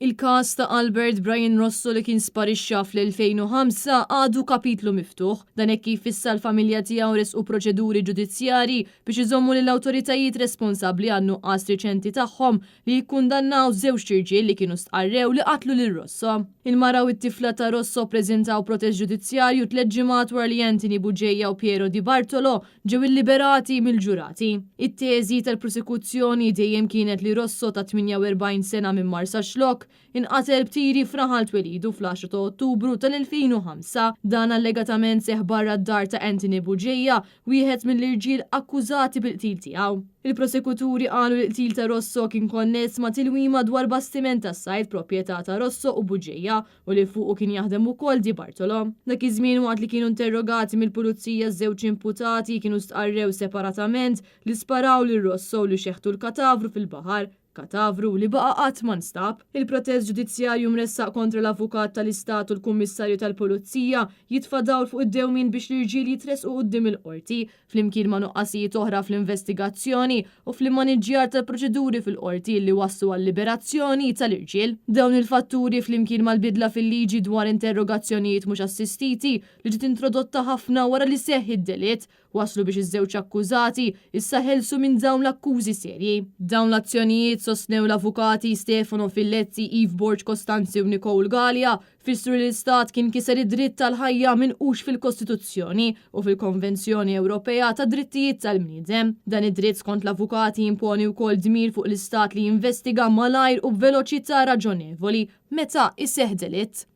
Il-każ ta' Albert Brian Rosso li kien sparixxa fl-2005 għadu kapitlu miftuħ. Dan hekk kif issa l-familja tiegħu ressqu proċeduri ġudizzjarji biex iżommu lill-awtoritajiet responsabbli għan-nuqqas riċenti tagħhom li jikkundannaw żewġt irġiel li kienu stqarrew li qatlu lil Rosso. Il-mara u t-tifla ta' Rosso ppreżentaw protest ġudizzjarju tliet ġimgħat wara li Anthony Bugeja u Piero Di Bartolo ġew illiberati mill-ġurati. It-teżi tal-prosekuzzjoni dejjem kienet li Rosso ta' 48 sena minn Marsaxlokk inqatel b'tiri f'raħal twelidu fl-10 ta' Ottubru tal-2005. Dan allegatament seħħ barra d-dar ta' Anthony Bugeja, wieħed mill-irġiel akkużati bil-qtil tiegħu. Il-prosekuturi qalu li l-qtil ta' Rosso kien konness ma' tilwima dwar bastiment tas-sajd proprjetà ta' Rosso u Bugeja u li fuqu kien jaħdem ukoll Di Bartolo. Dak iż-żmien waqt li kienu interrogati mill-pulizija ż-żewġ imputati kienu stqarrew separatament li sparaw lil Rosso u li xeħtu l-katavru fil-baħar, katavru li baqa' qatt ma nstab. Il-protest ġudizzjarju mressaq kontra l-Avukat tal-Istat u l-Kummissarju tal-Pulizija jitfa' dawl fuq id-dewmien biex l-irġiel jitressqu quddiem il-Qorti flimkien ma' nuqqasijiet oħra fl-investigazzjoni u fl-immaniġġjar tal-proċeduri fil-qorti li wasslu għal-liberazzjoni tal-irġiel. Dawn il-fatturi flimkien mal-bidla fil-liġi dwar interrogazzjonijiet mhux assistiti li ġiet introdotta ħafna wara li seħħ id-delitt, wasslu biex iż-żewġ akkużati issa ħelsu minn dawn l-akkużi serji. Dawn l-azzjonijiet, sostnew l-avukati Stefano Fillezzi, Yves Borg Costanzi u Nicole Galea, Fissru li l-Istat kien kiser id-dritt għall-ħajja minqux fil-Kostituzzjoni u fil-Konvenzjoni Ewropea tad-Drittijiet tal-Bniedem. Dan id-dritt skont l-avukati jimponi wkoll dmir fuq l-Istat li jinvestiga malajr u b'veloċità raġonevoli meta jseħħ delitt.